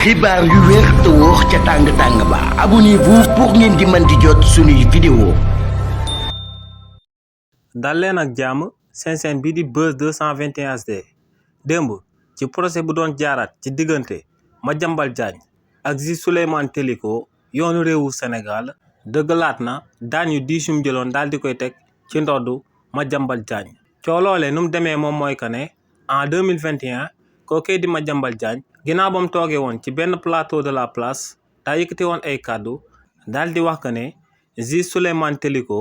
xibaar yu wér te wóor ca tàng ba abonnez-vous pour ngeen di mën di jot suñuy vidéo. dal leen ak jàmm seen chaîne bii di Buzz 221 HD démb ci procès bu doon jaaraat ci diggante Madiambal Diagne ak juge Souleymane Teliko yoonu réewu Sénégal dëggalaat na daan yu diis yum jëloon daal di koy teg ci ndoddu Madiambal Diagne. coo loolee nu mu demee moom mooy que ne en 2021 kookee di Madiambal Diagne ginnaaw ba mu toogee woon ci benn plateau de la place daa yëkkati woon ay kàddu daal di wax que ne juge Souleymane Teliko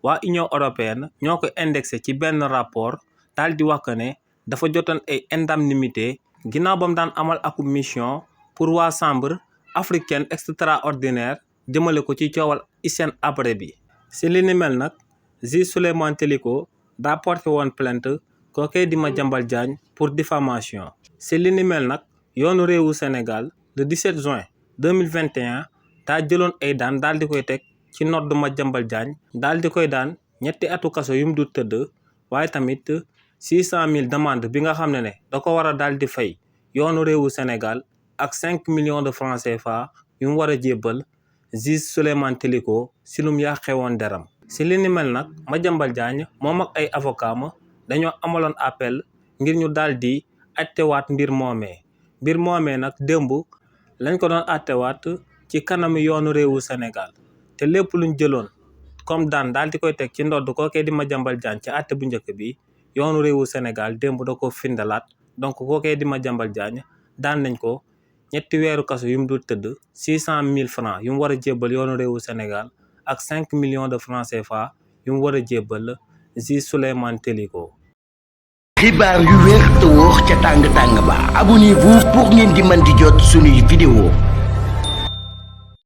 waa Union européenne ñoo ko indexé ci benn rapport daal di wax que ne dafa jotoon ay indemnité ginnaaw ba mu daan amal akub mission pour waa chambre africaine extraordinaire jëmale ko ci coowal Hissène Habré bi. si li ni mel nag juge Souleymane Teliko daa porté woon plainte kookee di Madiambal Diagne pour diffamation. si li ni mel nag yoonu réewu Sénégal le 17 juin 2021 daa jëloon ay daan daal di koy teg ci noddu Madiambal Diagne daal di koy daan ñetti atu kaso yu mu du tëdd waaye tamit 600 000 demande bi nga xam ne da ko war a daal di fay yoonu réewu Sénégal ak 5 millions de francs CFA yu mu war a jébbal juge Souleymane Teliko si lu mu yàqee woon deram. si li ni mel nag Madiambal Diagne moom ak ay avocat ma dañoo amaloon appel ngir ñu daal di attewaat mbir moomee nag démb lañ ko doon attewaat ci kanamu yoonu réewu Sénégal te lépp luñ jëloon comme daan daal di koy teg ci ndodd kookee di Madiambal Diagne ci atte bu njëkk bi yoonu réewu Sénégal démb da ko findalaat donc kookee di Madiambal Diagne daan nañ ko ñetti weeru kaso yu mu dul tëdd 600 000 francs yu mu war a jébbal yoonu réewu Sénégal ak 5 millions de francs CFA yu mu war a jébbal juge Souleymane Teliko. xibaar yu wér te wóor ca tàng ba abonnez-vous pour ngeen di mën di jot suñuy vidéo.